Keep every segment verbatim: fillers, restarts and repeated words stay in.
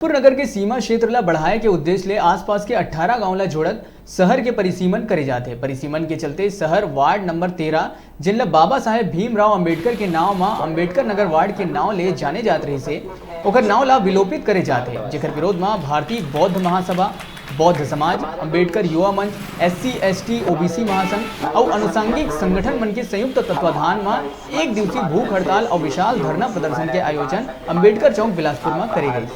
बिलासपुर नगर के सीमा क्षेत्र ला बढ़ाए के उद्देश्य ले आसपास के अट्ठारह गांव ला जोड़त शहर के परिसीमन करे जात हे। परिसीमन के चलते शहर वार्ड नंबर तेरह, जेन ला बाबा साहेब भीमराव अंबेडकर के नांव म अंबेडकर नगर वार्ड के नांव ले जाने जात रहिस हे, ओकर नांव ला विलोपित करे जात हे, जेकर विरोध म भारतीय बौद्ध महासभा, बौद्ध समाज, अंबेडकर युवा मंच, एससी, एसटी, ओबीसी महासंघ अउ आनुषंगिक संगठन मन के संयुक्त तत्वाधान म एक दिवसीय भूख हड़ताल अउ विशाल धरना प्रदर्शन के आयोजन अंबेडकर चौक बिलासपुर म करे गइस।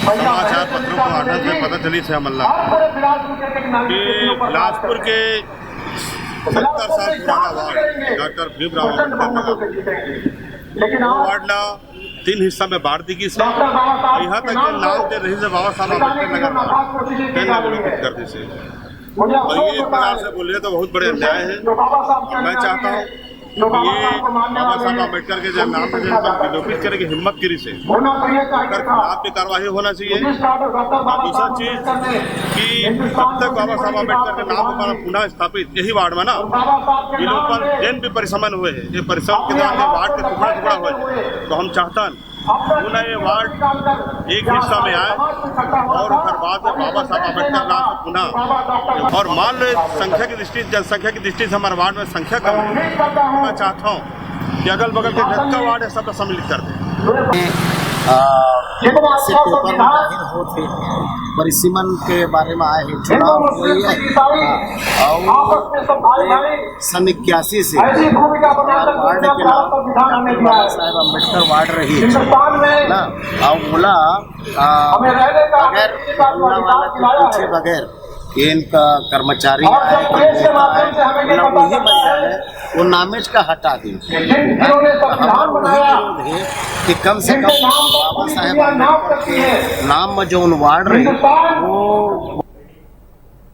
समाचार पत्रों को आनंद में पता चली से हमला कि बिलासपुर के सत्तर साल पुराना वार्ड डॉक्टर भीमराव अम्बेडकर नगर, वो वार्ड ला तीन हिस्सा में बांट दी गई से। यहाँ तक के नाम दे रही से बाबा साहब अम्बेडकर नगर वार्ड, तेन ला विलोपित कर दी से। और ये एक प्रकार से बोले तो बहुत बड़े अन्याय है। मैं चाहता हूँ ये बाबा साहब अम्बेडकर के जो नाम पर जिन पर विलोपित करे के हिम्मत करी से, ओकर खिलाफ भी कार्रवाई होना चाहिए। और दूसरा चीज कि जब तक बाबा साहब अम्बेडकर के नाम पर पुनः स्थापित यही वार्ड में ना, ये लोग पर जिन भी परिसमन हुए हैं, ये परिसमन के दौरान ये वार्ड के टुकड़ा टुकड़ा हुए हैं, तो हम चाहता पुनः ये वार्ड एक हिस्सा में आए और ओकर बाद में बाबा साहब अम्बेडकर नाम से पुनः, और मान लो ये संख्या की दृष्टि, जनसंख्या की दृष्टि से हमारे वार्ड में संख्या कम है, मैं चाहता हूँ कि अगल बगल के जितना वार्ड है, सब सम्मिलित कर दें। से पेपर में जाहिर होत हे, परिसीमन के बारे में आए हे, चुनाव हुई है। हाँ, और सन इक्यासी से हमारे वार्ड के नाम बाबा साहेब अम्बेडकर वार्ड रही है ना, और ओला, आ, बगैर, ओला वाला के पूछे बगैर कि इनका कर्मचारी आए कि नेता आए, ओला वही बन जाए, वो नामेज का हटा दी। हमर वही विरोध हे कि कम से कम बाबा साहेब अम्बेडकर के नाम में जौन वार्ड रही, वो